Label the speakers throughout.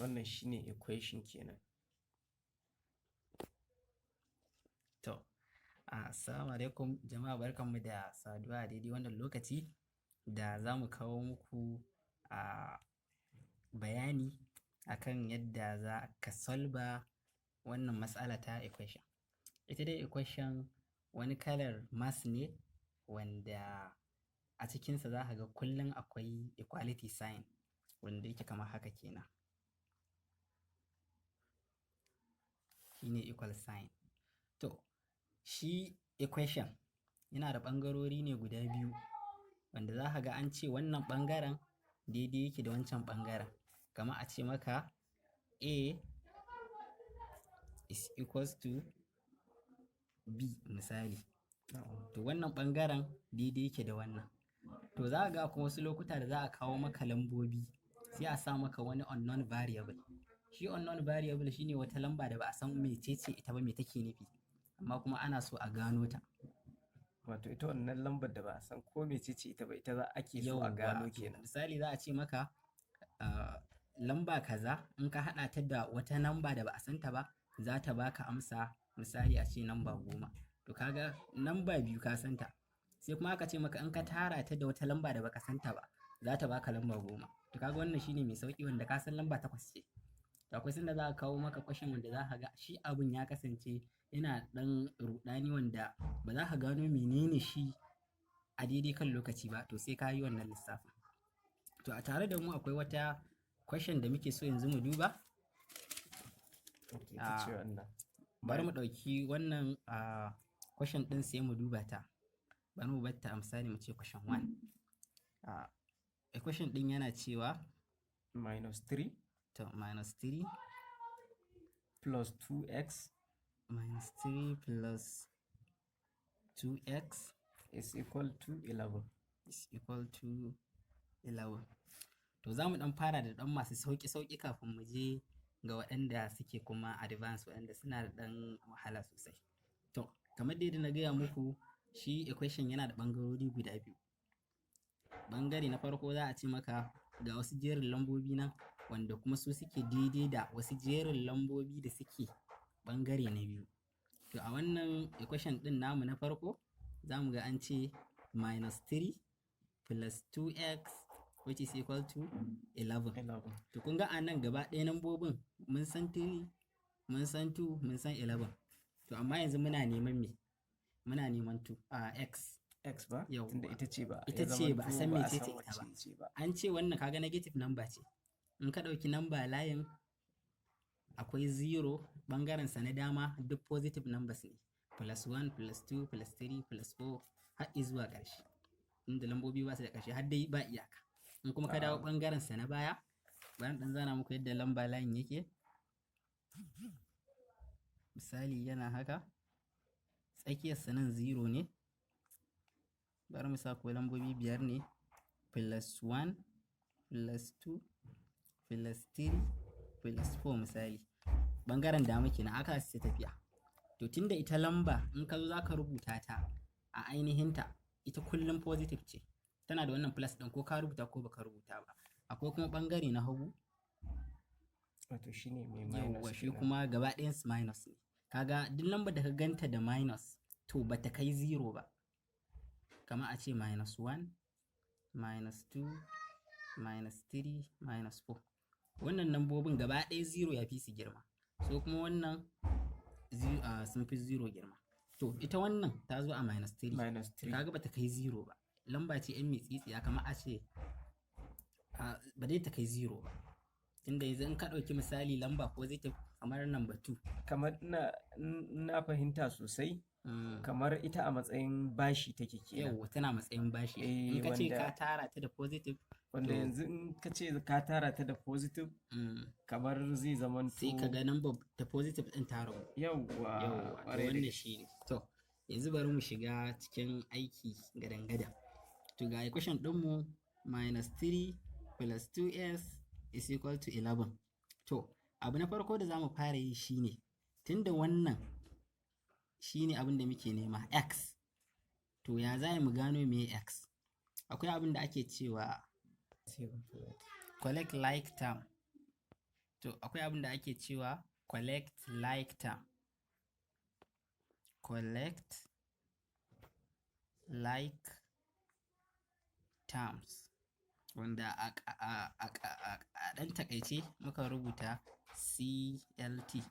Speaker 1: Wannan shine equation kenan.
Speaker 2: To, assalamu alaikum jama'a, barkanmu da saduwa a daidai wannan lokaci da za mu kawo muku bayani akan yadda za ka solve wannan matsala ta equation. Ita dai equation wani kalar maths ne wanda a cikinsa za ka ga kullum akwai equality sign, wanda yake kamar haka kenan. Shi ne equal sign. To, shi equation yana da ɓangarori ne guda biyu, wanda za ka ga an ce wannan ɓangaren daidai yake da wancan ɓangaren. Kamar a ce maka A is equals to B misali. To, wannan ɓangaren daidai yake da wannan. To, za ka ga akwai wasu lokuta da za a kawo maka lambobi, sai a sa maka wani unknown variable. Shi unknown variable shine wata lamba da ba a san mecece ita ba, me take nufi, amma kuma ana so a gano ta.
Speaker 1: Wato ita wannan lambar da ba a san ko mecece ita ba, ita za ake so a gano
Speaker 2: Yauwa, to
Speaker 1: kenan.
Speaker 2: Misali, za a ce maka lamba kaza in ka haɗa ta da wata namba da ba a san ta ba, za ta baka amsa, misali a ce namba 10. To, ka ga namba biyu ka san ta. Sai kuma aka ce maka in ka tara ta da wata lamba da baka san ta ba, za ta baka lamba 10. To, ka ga wannan shine mai sauƙi, wanda ka san lamba 8 ce. To, akwai sanda za a kawo maka question wanda za ka ga shi abun ya kasance yana ɗan ruɗani, wanda ba za ka gano menene shi a daidai kan lokaci ba, to sai ka yi wannan lissafin. To, a tare da mu akwai wata question da muke so yanzu mu duba.
Speaker 1: Ok, ita ce wannan.
Speaker 2: Bari mu ɗauki wannan question ɗin sai mu duba ta. Bari mu bar ta a misali, mu ce question 1. Equation ɗin yana cewa
Speaker 1: minus 3
Speaker 2: to, minus 3
Speaker 1: plus 2x
Speaker 2: minus 3 plus 2x
Speaker 1: is equal to 11.
Speaker 2: is equal to 11. To, za mu ɗan fara da ɗan masu sauƙi-sauƙi kafin mu je ga waɗanda suke kuma advance, waɗanda suna da ɗan wahala sosai. To, kamar dai da na gaya muku, shi equation yana da ɓangarori guda biyu. Ɓangare na farko, za a ce maka ga wasu jerin lambobi nan, wanda kuma su suke daidai da wasu jerin lambobi da suke ɓangare na biyu. To, a wannan equation ɗin namu na farko, za mu ga an ce minus 3 plus 2x which is equal to 11.
Speaker 1: 11.
Speaker 2: To, kun ga a nan gaba ɗaya lambobin mun san 3, mun san 2, mun san 11. To, amma yanzu muna neman me? Muna neman 2 a x.
Speaker 1: X ba?
Speaker 2: Yauwa.
Speaker 1: Tunda ita ce ba.
Speaker 2: Ita
Speaker 1: Ya
Speaker 2: ce ba a
Speaker 1: zamanto
Speaker 2: san
Speaker 1: ba a
Speaker 2: mecece
Speaker 1: san
Speaker 2: ita ba.
Speaker 1: wacce ce ba.
Speaker 2: An ce wannan kaga negative number ce. In ka ɗauki number line, akwai 0, ɓangaren sa na dama duk positive numbers ne. Plus 1, plus 2, plus 3, plus 4 har izuwa ƙarshe. Inda lambobi ba su da ƙarshe har dai ba iyaka. In kuma ka dawo ɓangaren sa na baya, bari in ɗan zana muku yadda number line yake. Misali, yana haka. Tsakiyarsa nan 0 ne. Bari mu sa ko lambobi biyar ne. Plus 1, plus 2, plus 3, plus 4 misali. Ɓangaren dama kenan aka su tafiya. To, tunda ita lamba in ka zo za ka rubuta ta a ainihinta, ita kullum positive ce. Tana da wannan plus ɗin ko ka rubuta ko baka rubuta ba. Akwai kuma ɓangare na hagu.
Speaker 1: Wato shine mai minus
Speaker 2: Yauwa, shi
Speaker 1: kenan.
Speaker 2: kuma gaba ɗayansu minus ne. Kaga duk lambar da ka ganta da minus, to bata kai 0 ba. Kamar a ce minus 1, minus 2, minus 3, minus 4. Wannan lambobin gaba ɗaya 0 ya fi su girma. So kuma wannan sun fi 0 girma. To, ita wannan ta zo a minus 3.
Speaker 1: Minus 3.
Speaker 2: Kaga bata kai 0 ba. Lamba ce 'yan mitsitsiya, kamar a ce ba dai ta kai 0 ba. Tunda yanzu in ka ɗauki misali lamba positive kamar number 2.
Speaker 1: Kamar ina fahimta sosai, kamar ita a matsayin bashi take kenan.
Speaker 2: Yauwa, tana matsayin bashi.
Speaker 1: Eh,
Speaker 2: In ka ce ka
Speaker 1: wanda
Speaker 2: tara ta da positive.
Speaker 1: Wanda yanzu in ka ce ka tara ta da positive, kamar zai zamanto
Speaker 2: sai ka ga number ta positive ɗin ta ragu.
Speaker 1: Yauwa,
Speaker 2: Yauwa, to
Speaker 1: ƙwarai da
Speaker 2: wannan
Speaker 1: gaske.
Speaker 2: shi ne. To, yanzu bari mu shiga cikin aiki gadan-gadan. To, ga equation ɗinmu, minus 3 plus 2x is equal to 11. To, abu na farko da za mu fara yi shine, tunda wannan shine abin da muke nema, x. To, ya za mu gano meye x? Akwai abin da ake cewa collect like term. To, akwai abin da ake cewa collect like term. Collect like terms, wanda a ɗan taƙaice muka rubuta CLT.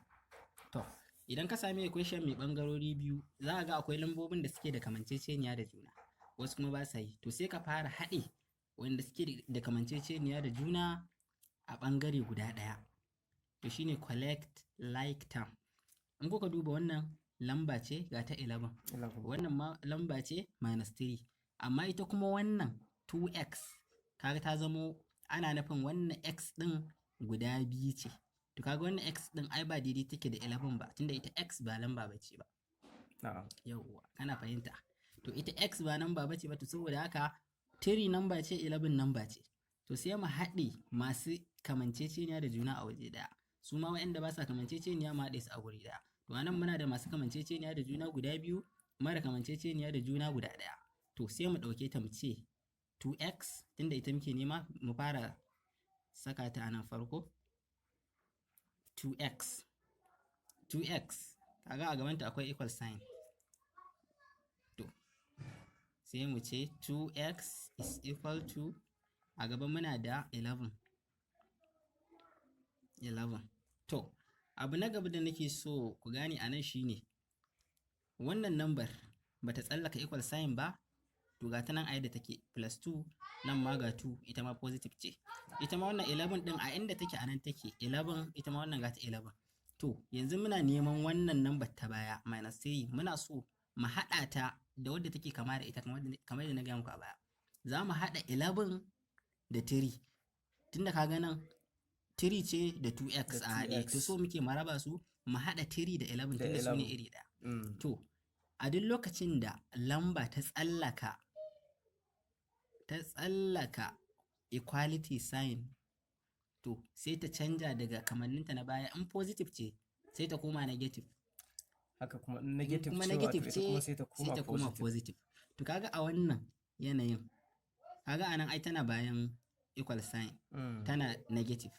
Speaker 2: To, idan ka sami equation mai ɓangarori biyu, za a ga akwai lambobin da suke da kamanceceniya da juna, wasu kuma ba sa yi. To, sai ka fara haɗe wanda suke da kamanceceniya da juna a ɓangare guda ɗaya. To, shine collect like term. In kuka duba, wannan lamba ce, ga ta 11.
Speaker 1: 11.
Speaker 2: Wannan ma lamba ce, minus 3. Amma ita kuma wannan 2x, kaga ta zamo ana nufin wannan x ɗin guda biyu ce. To, kaga wannan x ɗin ai ba daidai take da 11 ba, tunda ita x ba lamba ba ce ba. Yauwa, kana fahimta? To, ita x ba namba ba ce ba. To, saboda haka 3 namba ce, 11 namba ce. To, sai mu haɗe masu kamanceceniya da juna a waje ɗaya, su ma waɗanda ba sa kamanceceniya mu haɗe su a guri ɗaya. To, anan muna da masu kamanceceniya da juna guda biyu, mara kamanceceniya da juna guda ɗaya. To, sai mu ɗauke ta, mu ce 2x, tunda ita muke nema, mu fara saka ta a nan farko. 2x, 2x, kaga a gabanta akwai equal sign. To, sai mu ce 2x is equal to, a gaba muna da 11, 11. To, abu na gaba da nake so ku gane a nan shine wannan number bata tsallaka equal sign ba. To, ga ta nan a yadda take, plus 2. Nan ma ga 2, ita ma positive ce. Ita ma wannan 11 din a inda take, a nan take, 11. Ita ma wannan ga ta 11. To, yanzu muna neman wannan number ta baya, minus 3. Muna so mu haɗa ta da wadda take kama da ita. Kamar yadda na gaya muku a baya, za mu haɗa 11 da 3, tunda ka ga nan 3 ce da 2x
Speaker 1: Da
Speaker 2: a haɗe.
Speaker 1: 2x.
Speaker 2: To, so muke mu raba su, mu haɗa 3 da 11,
Speaker 1: Da
Speaker 2: tunda su ne
Speaker 1: 11.
Speaker 2: iri ɗaya. To, a duk lokacin da lamba ta tsallaka equality sign, to sai ta canja daga kamanninta na baya. In positive ce, sai ta koma negative.
Speaker 1: Haka kuma in negative
Speaker 2: Kuma
Speaker 1: ce, wato
Speaker 2: negative
Speaker 1: ita
Speaker 2: ce,
Speaker 1: kuma sai ta
Speaker 2: sai
Speaker 1: koma
Speaker 2: ta koma
Speaker 1: positive.
Speaker 2: positive. To, kaga a wannan yanayin, kaga anan ai tana bayan equal sign, tana negative.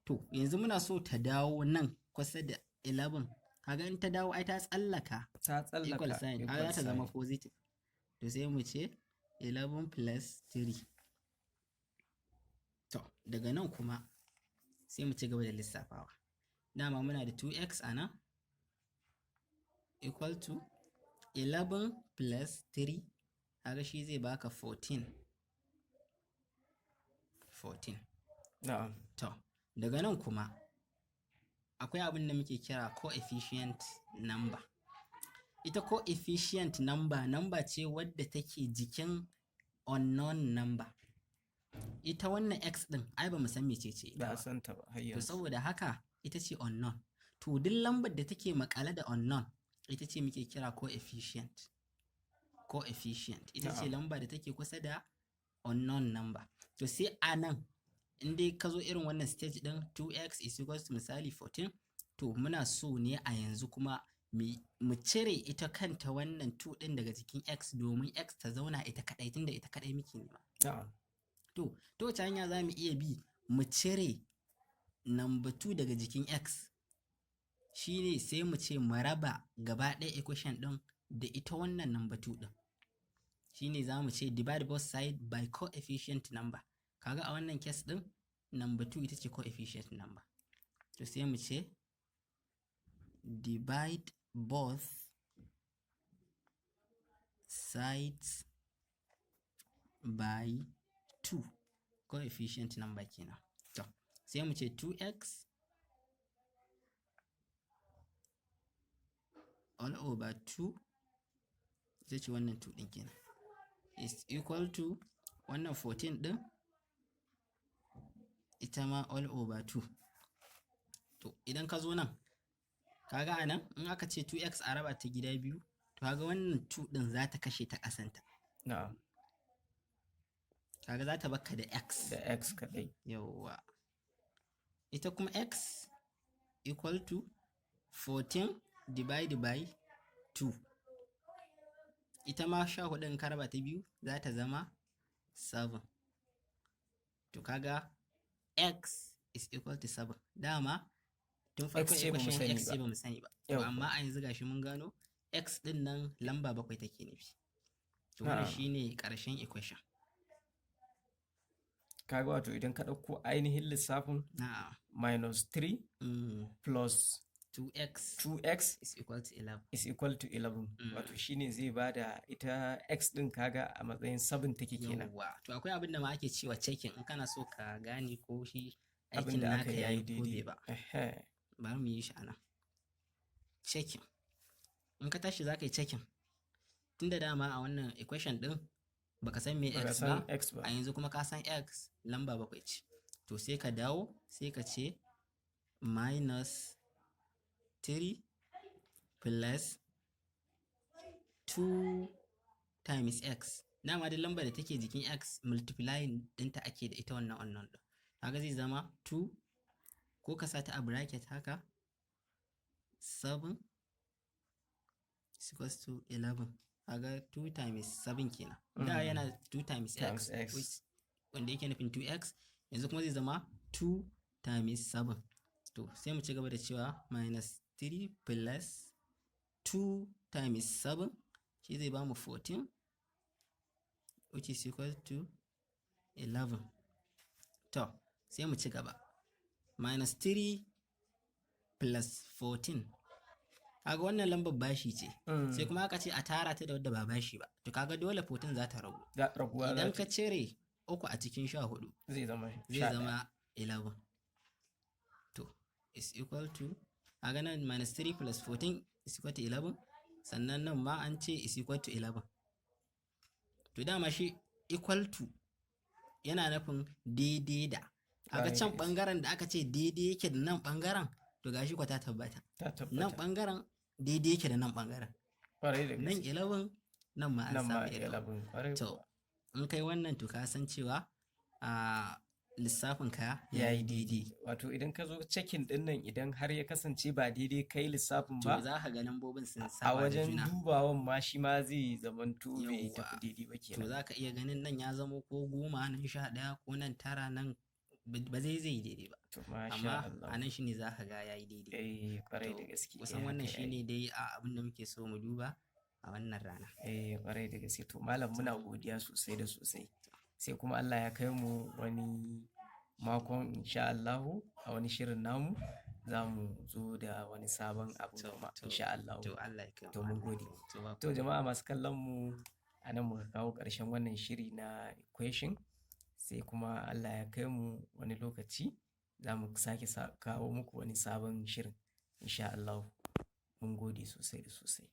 Speaker 2: To, yanzu muna so ta dawo nan kusa da 11. Kaga in ta dawo, ai ta tsallaka
Speaker 1: Ta tsallaka
Speaker 2: equal sign, kaga
Speaker 1: equal
Speaker 2: za ta zama
Speaker 1: sign.
Speaker 2: positive. To, sai mu ce 11 plus 3. To, daga nan kuma sai mu ci gaba da lissafawa. Dama muna da 2x a nan equal to 11 plus 3, kaga shi zai baka 14, 14. To, daga nan kuma akwai abin da muke kira coefficient number. Ita coefficient number, number ce wadda take jikin unknown number. Ita wannan x din ai ba mu san mecece ita
Speaker 1: Ba a
Speaker 2: ba.
Speaker 1: san ta ba har
Speaker 2: To,
Speaker 1: yanzu.
Speaker 2: saboda haka ita ce unknown. To, duk lambar da take makale da unknown, ita ce muke kira coefficient. Coefficient ita ce lamba da take kusa da unknown number. To, sai a nan in dai ka zo irin wannan stage din, 2x is equals to misali 14. To, muna so ne a yanzu kuma mu cire ita kanta wannan 2 din daga jikin x, domin x ta zauna ita kadai, tunda ita kadai muke nema. To, ta wace hanya za mu iya bi mu cire number 2 daga jikin x? Shine sai mu ce mu raba gaba ɗaya equation ɗin da ita wannan number 2 ɗin. Shine za mu ce divide both side by coefficient number. Kaga a wannan case ɗin, number 2 ita ce coefficient number. To, sai mu ce divide both sides by 2, coefficient number kenan. To, sai mu ce 2x all over 2, ita ce wannan 2 ɗin kenan, is equal to wannan 14 ɗin, ita ma all over 2. To, idan ka zo nan, kaga a nan in aka ce 2x a raba ta gida biyu, to kaga wannan 2 ɗin za ta kashe ta ƙasanta. Kaga za ta baka da x.
Speaker 1: Da x kadai.
Speaker 2: Yawwa, ita kuma x equal to 14 divided by 2, ita ma 14 in ka raba ta biyu za ta zama 7. To, kaga x is equal to 7. Dama tun farkon
Speaker 1: ce bamu
Speaker 2: equation
Speaker 1: sani
Speaker 2: x ce
Speaker 1: ba.
Speaker 2: bamu sani ba. To
Speaker 1: Yawwa.
Speaker 2: amma a yanzu gashi mun gano x din nan lamba bakwai take nufi. To wannan
Speaker 1: Na'am.
Speaker 2: shine ƙarshen equation.
Speaker 1: Kaga wato idan ka ɗauko ainihin lissafin
Speaker 2: Na'am.
Speaker 1: minus 3 plus
Speaker 2: 2x
Speaker 1: 2x
Speaker 2: is equal to 11.
Speaker 1: is equal to 11. Wato shine zai bada ita x ɗin, kaga a matsayin 7 take kenan.
Speaker 2: Yawwa. To akwai abin da ma ake cewa checking, in kana so ka gane ko shi
Speaker 1: abin
Speaker 2: aikin
Speaker 1: da aka
Speaker 2: naka
Speaker 1: yi
Speaker 2: yayi
Speaker 1: yayi
Speaker 2: ko bai
Speaker 1: daidai
Speaker 2: ba.
Speaker 1: Ehe.
Speaker 2: Bari mu yi shi anan. Checking. In ka tashi za ka yi checking. Tunda dama a wannan equation ɗin baka san me
Speaker 1: Baka
Speaker 2: x
Speaker 1: san
Speaker 2: ba,
Speaker 1: x ba.
Speaker 2: a yanzu kuma ka san x lamba bakwai ce. To sai ka dawo sai ka ce minus 3 plus 2 times x. Dama duk lambar da take jikin x, multiplying ɗinta ake da ita wannan unknown ɗin. Kaga zai zama 2, ko ka sa ta a bracket haka, 7 is equals to 11. Kaga 2 times 7 kenan. Da yana 2 times
Speaker 1: Times
Speaker 2: x,
Speaker 1: x.
Speaker 2: which wanda yake nufin 2x, yanzu kuma zai zama 2 times 7. To sai mu ci gaba da cewa minus 3 plus 2 times 7, shi zai bamu 14, which is equal to 11. To sai mu ci gaba, minus 3 plus 14, kaga wannan lambar bashi ce, sai kuma aka ce a tara ta da wadda ba bashi ba. To kaga dole 14 za ta ragu.
Speaker 1: Raguwa za
Speaker 2: Idan
Speaker 1: ta
Speaker 2: ka cire uku a cikin 14,
Speaker 1: zai zama
Speaker 2: zai
Speaker 1: 11.
Speaker 2: Zama 11. To is equal to, kaga nan minus 3 plus 14 is equal to 11, sannan nan ma an ce is equal to 11. To dama shi equal to yana nufin daidai da. Kaga
Speaker 1: Ƙwarai
Speaker 2: can
Speaker 1: da gaske.
Speaker 2: Bangaren da aka ce daidai yake da nan bangaren, to gashi kwa ta tabbata.
Speaker 1: Ta
Speaker 2: Nan
Speaker 1: tabbata.
Speaker 2: Bangaren daidai yake da nan bangaren.
Speaker 1: Ƙwarai da
Speaker 2: Nan
Speaker 1: gaske.
Speaker 2: 11, nan ma an
Speaker 1: Nan ma
Speaker 2: samu 11.
Speaker 1: 11, ƙwarai
Speaker 2: To
Speaker 1: kuwa.
Speaker 2: in kai wannan, to ka san cewa a lissafin ka
Speaker 1: ya yi daidai. Wato idan ka zo checking ɗin nan, idan har ya kasance ba daidai kai lissafin
Speaker 2: To
Speaker 1: ba,
Speaker 2: za ka ga lambobin sun
Speaker 1: a
Speaker 2: saba da
Speaker 1: wajen
Speaker 2: juna.
Speaker 1: dubawan ma shi ma zai zamanto bai
Speaker 2: Yawwa.
Speaker 1: tafi daidai ba
Speaker 2: To
Speaker 1: kenan.
Speaker 2: za ka iya ganin nan ya zamo ko 10, nan 11, ko nan tara, nan ba zai yi daidai ba.
Speaker 1: To masha
Speaker 2: Amma
Speaker 1: Allah.
Speaker 2: a nan shine za ka ga ya yi daidai.
Speaker 1: Eh, ƙwarai da
Speaker 2: To
Speaker 1: gaske.
Speaker 2: kusan
Speaker 1: Eh,
Speaker 2: wannan
Speaker 1: haka yayi.
Speaker 2: shine dai a abin da muke so mu duba a wannan rana.
Speaker 1: Eh, ƙwarai da gaske. To malam, muna godiya sosai da sosai. Sai kuma Allah ya kai mu wani makon, insha Allahu, a wani shirin namu za mu zo da wani sabon abu
Speaker 2: To
Speaker 1: kuma,
Speaker 2: to
Speaker 1: insha Allahu.
Speaker 2: To Allah ya kai mu.
Speaker 1: To mun
Speaker 2: Allah ya
Speaker 1: gode.
Speaker 2: kai mu. To ba
Speaker 1: To jama'a masu kallon mu, a nan muka kawo ƙarshen wannan shiri na equation, sai kuma Allah ya kai mu wani lokaci za mu sake kawo muku wani sabon shirin, insha Allahu. Mun gode sosai da sosai.